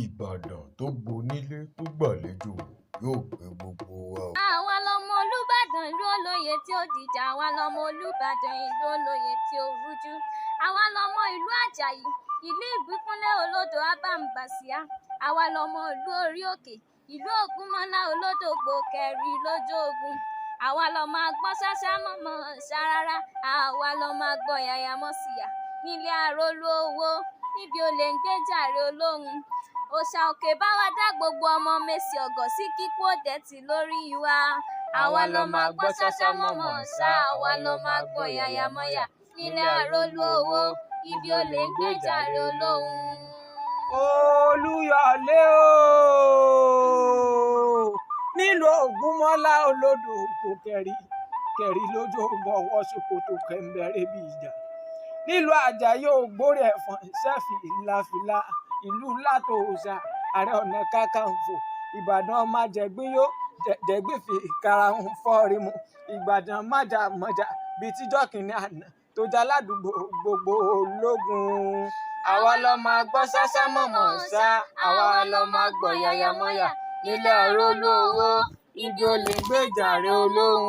Ìbàdàn tó gbonílé tó gbàlejò yóò gbé gbogbo wa o. Àwa lọmọ Olùbàdàn ìlú olóye tí ó dìjà, àwa lọmọ Olùbàdàn ìlú olóye tí ó rújú, àwa lọmọ ìlú Àjàyí, ìlú Ìbíkúnlé olódò abàǹbàsíà, àwa lọmọ ìlú orí òkè, ìlú Ògúnmọ́lá olódògbò kẹrí lójú ogun, àwa lọmọ agbọ́n ṣáṣá mọ̀mọ́ ṣàràrà, àwa lọmọ agbọ́n yàyà mọ́síyà nílé àrólú owó níbi olè ń gbé jàre olóhùn. Òòṣà òkè bá wa dá gbogbo ọmọ mèsì ọ̀gọ̀ sí kíkú òdẹ́tì lórí wa. Àwa lọmọ agbọ́n ṣáṣá mọ̀mọ́ ṣá, àwa lọmọ agbọ́n yàyà mọ́yà nílé àrólú owó ibi olè ń gbé jàre olóhùn. Olúyọ̀lé ooo, nílùú Ògúnmọ́lá olódò kò kẹ̀rí kẹ̀rí lójú ogun, ọwọ́ ṣòkòtò kẹ̀ǹbẹ̀rẹ̀ bí ìjà, nílùú Àjàyí ògbórè ẹ̀fọ̀n ṣẹ́fì ìlàfílà, ìlú Látòósà, Ààrẹ Ọ̀nà Kakanfò Ìbàdàn, ọmọ àjẹgbínyó jẹ̀gbín fi ìkarahun fọ́ọ̀rìmù, Ìbàdàn májàmọ́jà bíi tíjọ́ kìnínní àná tó já ládùúgbò gbogbo ológun. Àwa lọmọ agbọ́n ṣáṣá mọ̀mọ́ ṣá, àwa lọmọ agbọ́n yàyà mọ́yà nílé àrólú owó ibi olè ń gbé jàre olóhùn.